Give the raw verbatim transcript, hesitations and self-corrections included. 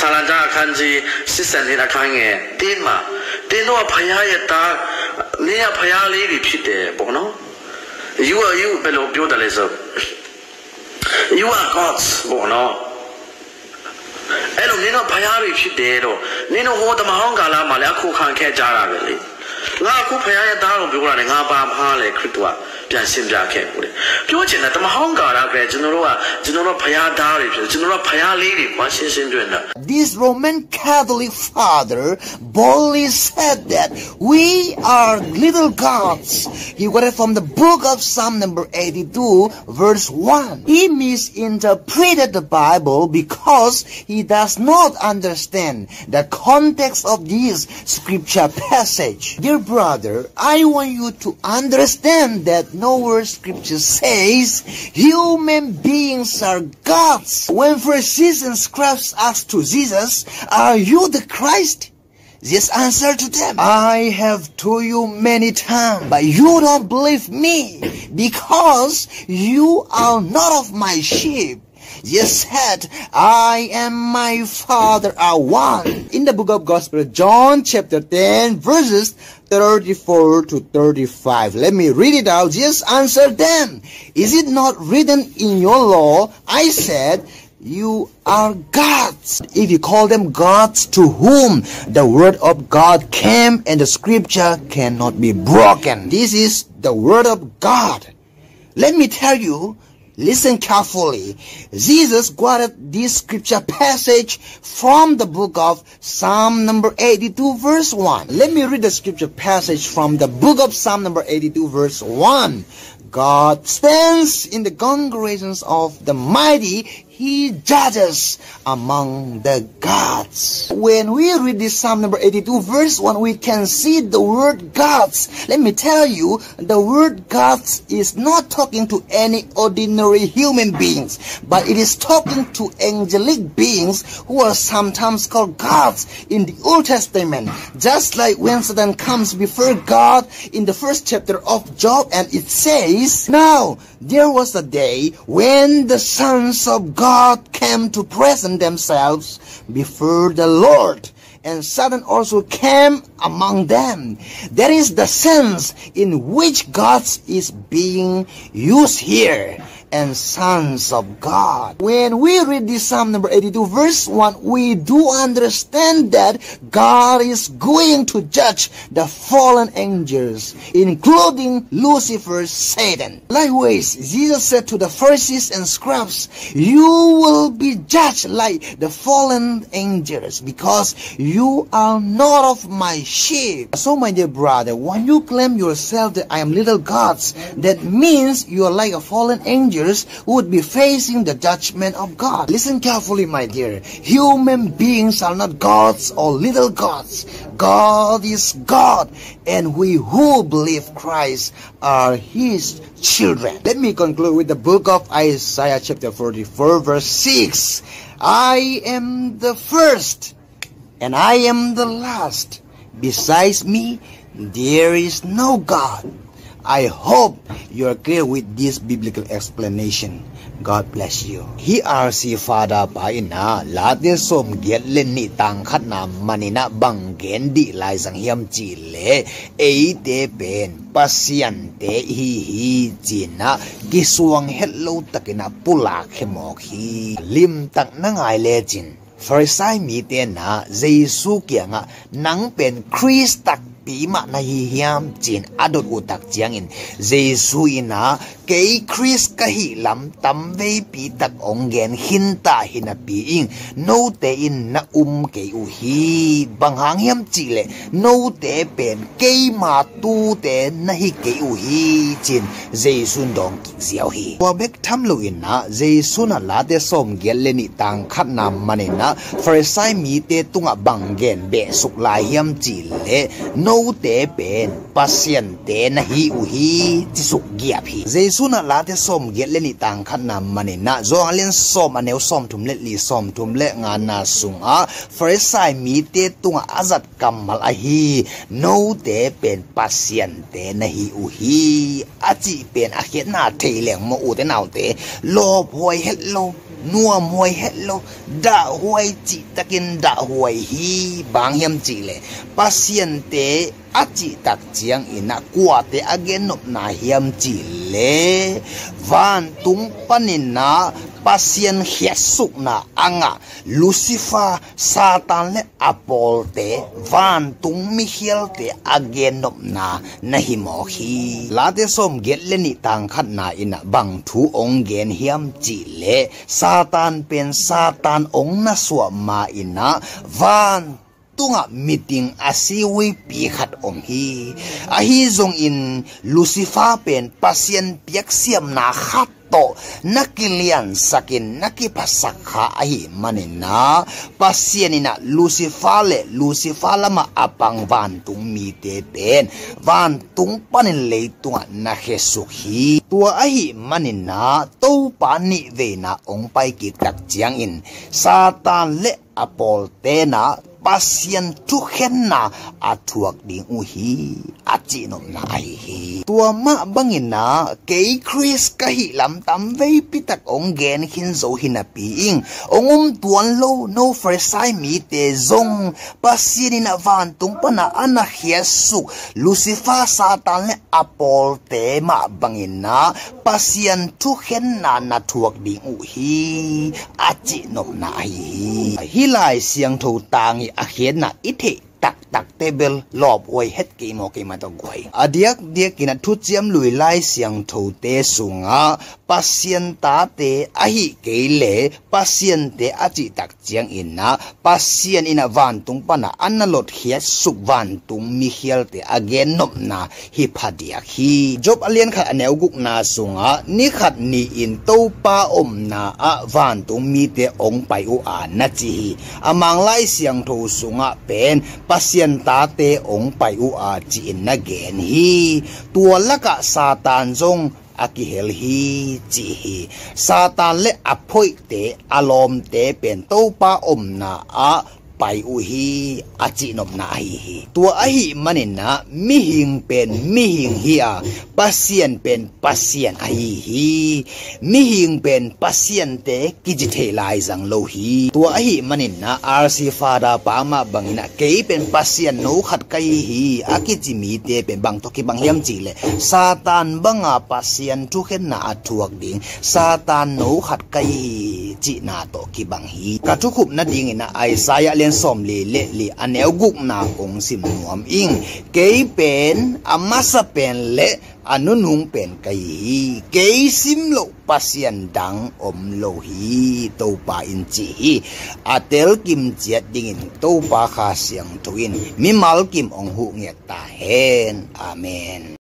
ဆာလံကြားအခန်းကြီး ရှစ်ဆယ့်နှစ် အခန်းငယ် တစ်မှာ သင်တို့ဟာ ဘုရားရဲ့သား၊ နင်ဟာ ဘုရားလေးတွေ ဖြစ်တယ်ပေါ့နော်။ You are you ဘယ်လိုပြောတာလဲဆို You are gods ပေါ့နော်။ အဲ့လို နင်တို့ ဘုရားတွေ ဖြစ်တယ်လို့ နင်တို့ ဟို ဓမ္မဟောင်းကာလမှာလည်း အခု ခံခဲ့ကြတာပဲလေ။ ငါ အခု ဘုရားရဲ့သားလို့ ပြောတာနဲ့ ငါ ဘာမှားလဲ။ ခရစ်တော်က ပြန်ရှင်းပြခဲ့ဘူးလေ။ ပြောချင်တာ ဓမ္မဟောင်းကာလကလည်း ကျွန်တော်တို့က ကျွန်တော်တို့ ဘုရားသားတွေ ဖြစ်တယ်။ ကျွန်တော်တို့ ဘုရားလေးတွေ ကွာ ရှင်းရှင်းပြောရင်တော့ This Roman Catholic father boldly said that we are little gods. He got it from the book of Psalm number eighty-two, verse one. He misinterpreted the Bible because he does not understand the context of this scripture passage. Dear brother, I want you to understand that nowhere scripture says human beings are gods. When Pharisees and scribes asked to Jesus, "Are you the Christ?" Jesus answered to them, "I have told you many times, but you don't believe me because you are not of my sheep." Jesus said, "I and my Father are one." In the book of Gospel, John chapter ten, verses thirty-four to thirty-five. Let me read it out. Jesus answered them, "Is it not written in your law, 'I said, you are gods'?" If you call them gods to whom the word of God came and the scripture cannot be broken. This is the word of God. Let me tell you, listen carefully. Jesus quoted this scripture passage from the book of Psalm number eighty-two, verse one. Let me read the scripture passage from the book of Psalm number eighty-two, verse one. "God stands in the congregations of the mighty, he judges among the gods." When we read this Psalm number eighty-two, verse one, we can see the word gods. Let me tell you, the word gods is not talking to any ordinary human beings, but it is talking to angelic beings who are sometimes called gods in the Old Testament. Just like when Satan comes before God in the first chapter of Job, and it says, "Now there was a day when the sons of God came to present themselves before the Lord, and Satan also came among them." That is the sense in which God is being used here, "and sons of God." When we read this Psalm number eighty-two, verse one, we do understand that God is going to judge the fallen angels, including Lucifer, Satan. Likewise, Jesus said to the Pharisees and scribes, "You will be judged like the fallen angels, because you are not of my sheep." So, my dear brother, when you claim yourself that "I am little gods," that means you are like a fallen angels who would be facing the judgment of God. Listen carefully, my dear. Human beings are not gods or little gods. God is God, and we who believe Christ are his children. Let me conclude with the book of Isaiah chapter forty-four, verse six. "I am the first and I am the last. Besides me, there is no God." I hope you are clear with this biblical explanation. God bless you. Hih R C Father pa in ah Late sawmgiat le nih tang khatna manin ah bang gen dih lai zang hiam cih leh, eite pen Pasian te ihi hi ci-in ah kisuang het lo takin ah pulak khia mawk hi. Limtak na ngai lecin Farisai mite in ah Jesu kiangah, "Nang pen Khrist takpi mah na hi hiam?" ci-in a dot uh tak ciangin Jesu in ah, "Kei Khrist ka hih lam tamveipi tak hong gen khin ta hi napi in note in na um kei uh hi. Bang hang hiam cih leh note pen keima tute na hi kei uh hi," ci-in Jesu in dawng kik ziau hi. Tua bek tham loin ah Jesu in ah Late sawmgiat le nih tang khatna manin ah Farisai mite tungah bang gen behsuk lai hiam cih leh, "Note pen Pasian te na hi uh hi," ci suk giap hi. Jesu in ah Late sawmgiat le nih tang khatna manin ah Johan a lian sawm, a neu sawmthum le li, sawmthum le ngana sungah Farisai mite tungah a zat kammal ahi, "Note pen Pasian te na hi uh hi," a cih pen a khiatna thei leng maw, ute naute, lawphuai het lo. nuamhuai het lo, dahhuai cihtakin dahhuai hi. Bang hiam cihleh Pasian te a cihtak ciangin ah kuate a gennopna hiam cihleh vantung panin ah Pasian khiatsukna a ngah Lucifer, Satan le a pawlte, vantung mikhialte a gennopna na hi mawk hi. Late sawmgiat le nih tang khatna in ah bang thu hong gen hiam cihleh Satan pen Satan hong na suah ma in ah van tungah meeting a siwipi khat om hi. Ahi zongin Lucifer pen Pasian piaksiamna khat tawh na kiliansakin na kiphasak kha ahih manin ah Pasian in ah Lucifer le Lucifer lamah a pang vantung mite pen vantung panin leitungah na khesuk hi. Tua ahih manin ah Topa nihveina hong paikik tak ciangin Satan le a pawlten ah Pasian thukhenna a thuak ding uh hi, a cihnopna ahi hi. Tua mah bangin ah kei Khrist ka hih lam tamveipi tak hong gen khin zo hi napi in, hong um tuan lo no Farisai mite zong Pasian in ah vantung pan ah a na khiatsuk Lucifer, Satan le a pawlte mah bangin ah Pasian thukhenna na thuak ding uh hi, a cihnopna ahi hi. Hih Lai Siangtho tang i a khiatna i theih taktakte bel lawphuai het kei maw, keimah tawh guai. A diakdiakin ah Thuciam Lui Lai Siangthote sungah Pasian tate ahih kei leh Pasian te a cihtak ciangin ah Pasian in ah vantung pan ah a na lotkhiatsuk vantung mikhialte a gennopna hi phadiak hi. Job a lian khat a neu gukna sungah ni khat ni-in Topa omna ah vantung mite hong pai uh a na ci hi. A Mang Lai Siangtho sungah pen Pasian tate hong pai uh a ci-in na gen hi. Tua lakah Satan zong a kihel hi ci hi. Satan le a phoihte, a lawmte pen Topa omna ah pai uh hi, a cihnopna ahi hi. Tua ahih manin ah mihing pen mihing hi a, Pasian pen Pasian ahi hi. Mihing pen Pasiante kici thei lai zang lo hi. Tua ahih manin ah R C Fada pa mah bangin ah kei pen Pasian no khat ka hi hi a kici mite pen bang tawh kibang hiam cihleh Satan banga Pasian thukhenna a thuak ding, Satan no khat ka hi hi cihna tawh kibang hi. Ka thukhup nadingin ah Isaiah lian sawmli le li a neu gukna kong sim nuam ing. Kei pen a masa pen le a nunung pen ka hi hi. Kei sim loh Pasian dang om lo hi, Topa in ci hi. A telkim ciat dingin Topa Kha Siangtho in mimal kim hong huh ngiat ta hen. Amen.